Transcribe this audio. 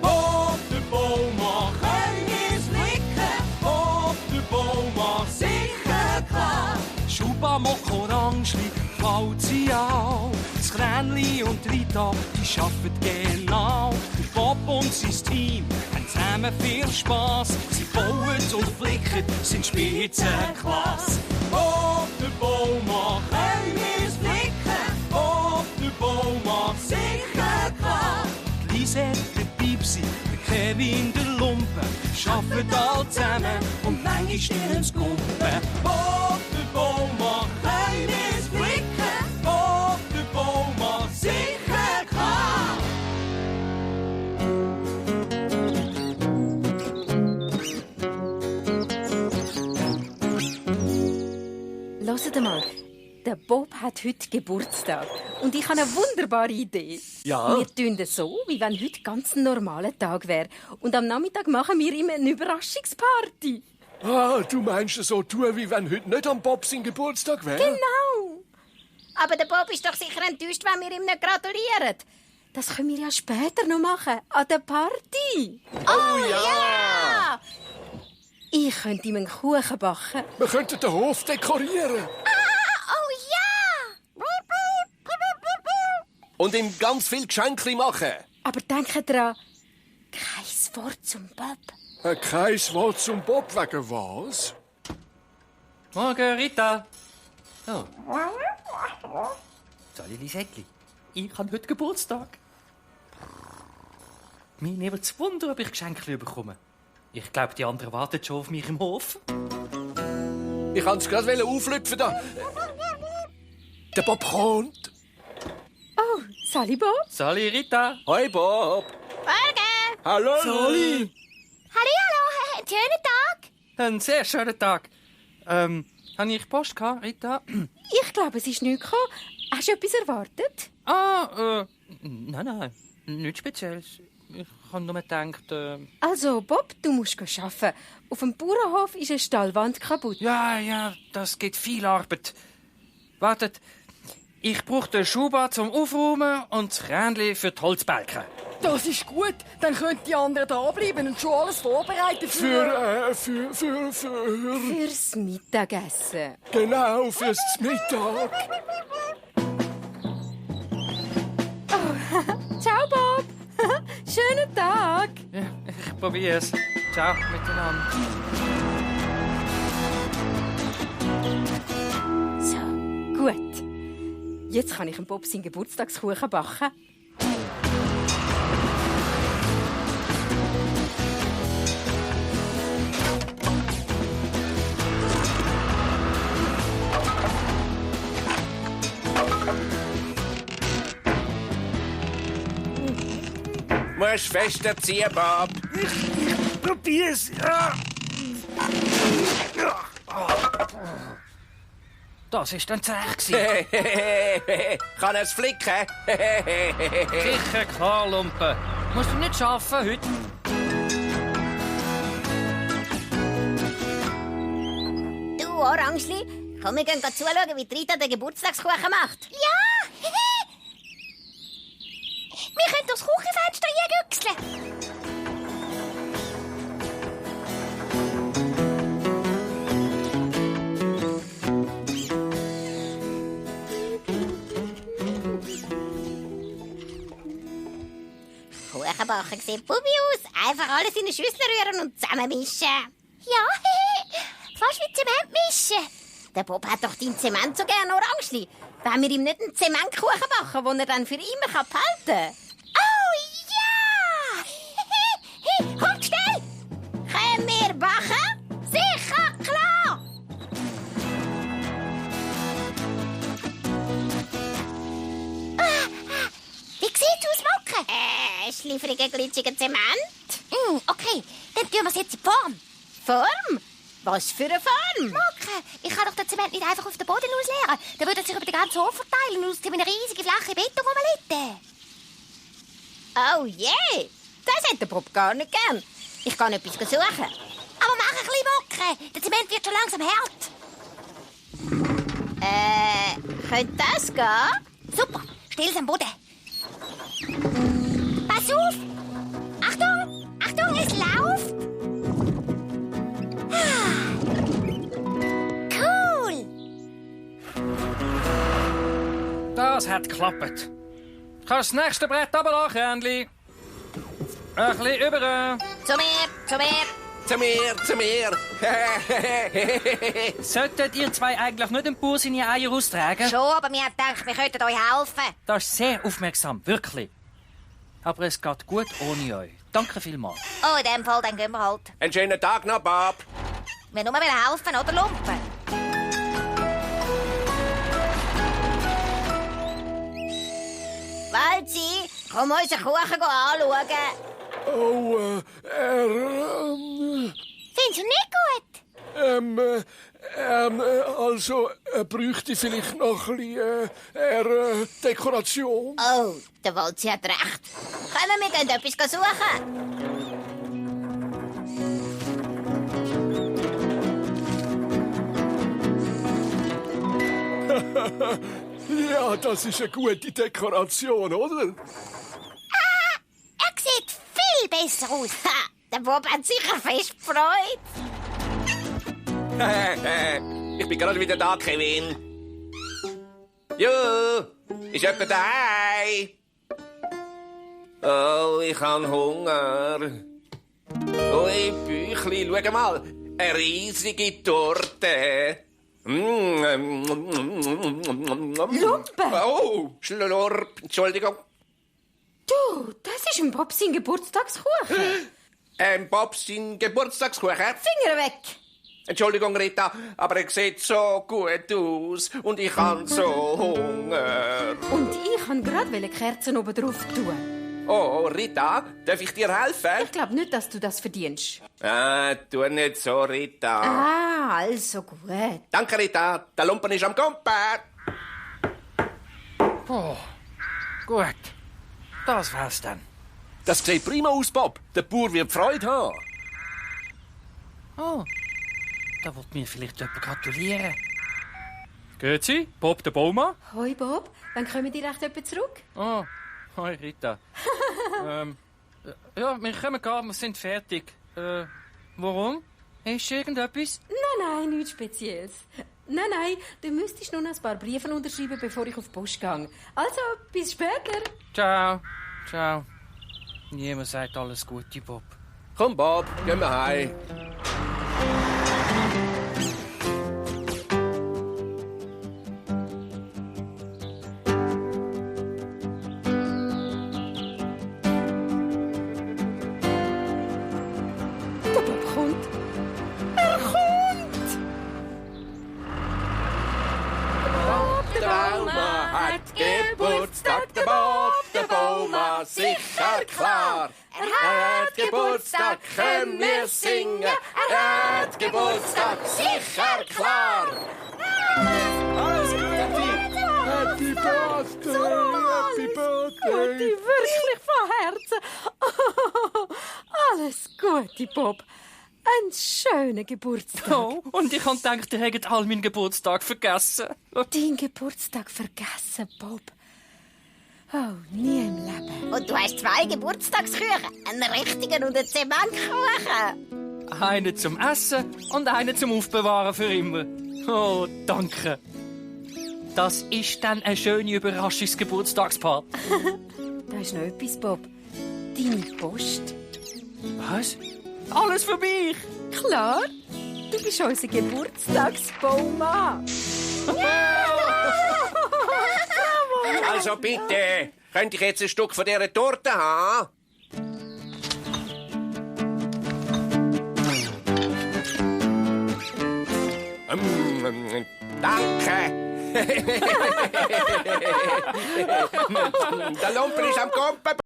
Auf der Boumaa können wir's blicken, auf der Boumaa sicher klar. Schuba, Mock, Orangeli, fällt sie an. Das Kränli und Rita, die arbeiten genau. Der Bob und sein Team haben zusammen viel Spass. Sie bauen und flicken, sind Spitzenklasse. Auf der Boumaa können wir's blicken, auf der Boumaa sicher klar. Die Lisette, der Pipsi, der Kevin, der Lumpen, arbeiten alle zusammen und manchmal stirnen's Kumpen. Auf der Boumaa können wir's blicken, auf der Boumaa sicher klar. Hört mal, der Bob hat heute Geburtstag und ich habe eine wunderbare Idee. Ja? Wir tun das so, wie wenn heute ganz ein normaler Tag wäre. Und am Nachmittag machen wir ihm eine Überraschungsparty. Ah, du meinst so tun, wie wenn heute nicht am Bob sein Geburtstag wäre? Genau. Aber der Bob ist doch sicher enttäuscht, wenn wir ihm nicht gratulieren. Das können wir ja später noch machen, an der Party. Oh ja! Ich könnte ihm einen Kuchen backen. Wir könnten den Hof dekorieren. Oh ja! Und ihm ganz viel Geschenke machen. Aber denke dran, kein Wort zum Bob. Kein Wort zum Bob, wegen was? Morgen, Rita. Oh. Sali Säckli, ich habe heute Geburtstag. Mir nimmt es Wunder, ob ich Geschenke bekomme. Ich glaube, die anderen warten schon auf mich im Hof. Ich wollte es gerade auflüpfen. Da. Der Bob kommt. Oh, Sali Bob? Sali, Rita. Hoi, Bob. Morgen! Hallo. Sali. Hallo, einen schönen Tag. Ein sehr schöner Tag. Habe ich Post gehabt, Rita? Ich glaube, es ist nichts gekommen. Hast du etwas erwartet? Nein, nichts Spezielles. Ich habe nur gedacht, Also, Bob, du musst arbeiten. Auf dem Bauernhof ist eine Stallwand kaputt. Ja, das gibt viel Arbeit. Wartet, ich brauche den Schuhbad zum Aufräumen und das Kränli für die Holzbalken. Das ist gut. Dann können die anderen da bleiben und schon alles vorbereiten Fürs Mittagessen. Genau, fürs Mittag. Ciao, Bob. Schönen Tag. Ja, ich probiere es. Ciao miteinander. So, gut. Jetzt kann ich dem Bob seinen Geburtstagskuchen backen. Musst fester ziehen, Bob. Ich probier's. Ja. Das war dann zäh. Kann er's flicken? Sicher klar, Lumpen. Musst du nicht arbeiten heute? Du, Orangeli, komm, wir gehen zuschauen, wie die Rita den Geburtstagskuchen macht. Ja! Wir können durchs Küchenfenster hineingüchseln. Kuchenbacken sieht Bubi aus. Einfach alles in eine Schüssel rühren und zusammenmischen. Ja, fast wie Zement mischen. Der Bob hat doch dein Zement so gern, Orangeli. Wenn wir ihm nicht einen Zementkuchen backen, den er dann für immer behalten kann. Oh ja! Kommt schnell! Können wir backen? Sicher, klar! Wie sieht's aus, Mocke? Schliffriger, glitschiger Zement. Okay, dann tun wir es jetzt in die Form. Form? Was für eine Form? Mocke, ich kann doch den Zement nicht einfach auf den Boden ausleeren. Dann würde er sich über den ganzen Hof verteilen und aus eine riesige flache Beton rumlitten. Oh je, das hat der Bob gar nicht gern. Ich kann etwas suchen. Aber mach ein bisschen Mocke, der Zement wird schon langsam hart. Könnte das gehen? Super, still's am Boden. Pass auf, Das hat geklappt. Kannst das nächste Brett runterlassen, Krändli? Ein bisschen über. Zu mir. Zu mir. Solltet ihr zwei eigentlich nicht den Bauer seine Eier austragen? Schon, aber wir haben gedacht, wir könnten euch helfen. Das ist sehr aufmerksam, wirklich. Aber es geht gut ohne euch. Danke vielmals. Oh, in dem Fall, dann gehen wir halt. Einen schönen Tag noch, Bob. Wir nur helfen, oder Lumpen? Walzi, komm unseren Kuchen anschauen. Oh, Findest du nicht gut? also, bräuchte vielleicht noch ein bisschen, Dekoration. Oh, der Walzi hat recht. Kommen, wir gehen etwas suchen. Ja, das ist eine gute Dekoration, oder? Er sieht viel besser aus. Ha, der Bob hat sicher fest gefreut. Ich bin gerade wieder da, Kevin. Jo, ist jemand daheim? Oh, ich habe Hunger. Ui, Büchli, schau mal. Eine riesige Torte. Lumpen! Oh, Schlurp, Entschuldigung. Du, das ist ein Bob sein Geburtstagskuchen. Bobs sein Geburtstagskuchen. Finger weg! Entschuldigung, Rita, aber er sieht so gut aus und ich habe so Hunger. Und ich kann gerade Kerzen oben drauf tun. Oh, Rita, darf ich dir helfen? Ich glaube nicht, dass du das verdienst. Tu nicht so, Rita. Ah, also gut. Danke, Rita. Der Lumpen ist am Kompen. Oh, gut. Das war's dann. Das sieht prima aus, Bob. Der Bauer wird Freude haben. Oh, da wird mir vielleicht jemand gratulieren. Grüezi, Bob der Boumaa. Hoi Bob, wann kommen die recht etwa zurück? Oh, hoi Rita. Ja, wir kommen gar, wir sind fertig. Warum? Hast du irgendetwas? Nein, nichts Spezielles. Nein, du müsstest nur noch ein paar Briefe unterschreiben, bevor ich auf die Post gehe. Also, bis später. Ciao. Niemand sagt alles Gute, Bob. Komm, Bob, gehen wir heim. Der Bob kommt. Er kommt! Der Baumaa hat Geburtstag, der Bob, der Baumaa, sicher klar. Er hat Geburtstag, können wir singen. Er hat Geburtstag, sicher klar. Alles Gute! Happy Birthday! Happy Birthday! Gute, wirklich von Herzen. Alles Gute, Bob. Ein schöner Geburtstag. Oh, und ich habe gedacht, ihr hättet all meinen Geburtstag vergessen. Deinen Geburtstag vergessen, Bob. Oh, nie im Leben. Und du hast 2 Geburtstagskuchen. Einen richtigen und einen Zementkuchen. Einen zum Essen und einen zum Aufbewahren für immer. Oh, danke. Das ist dann eine schöne Überraschungsgeburtstagsparty. Da ist noch etwas, Bob. Deine Post. Was? Alles für mich? Klar, du bist unser Geburtstagsbaumann. Also bitte, könnte ich jetzt ein Stück von dieser Torte haben? Danke. Der Lumpen ist am Kompen.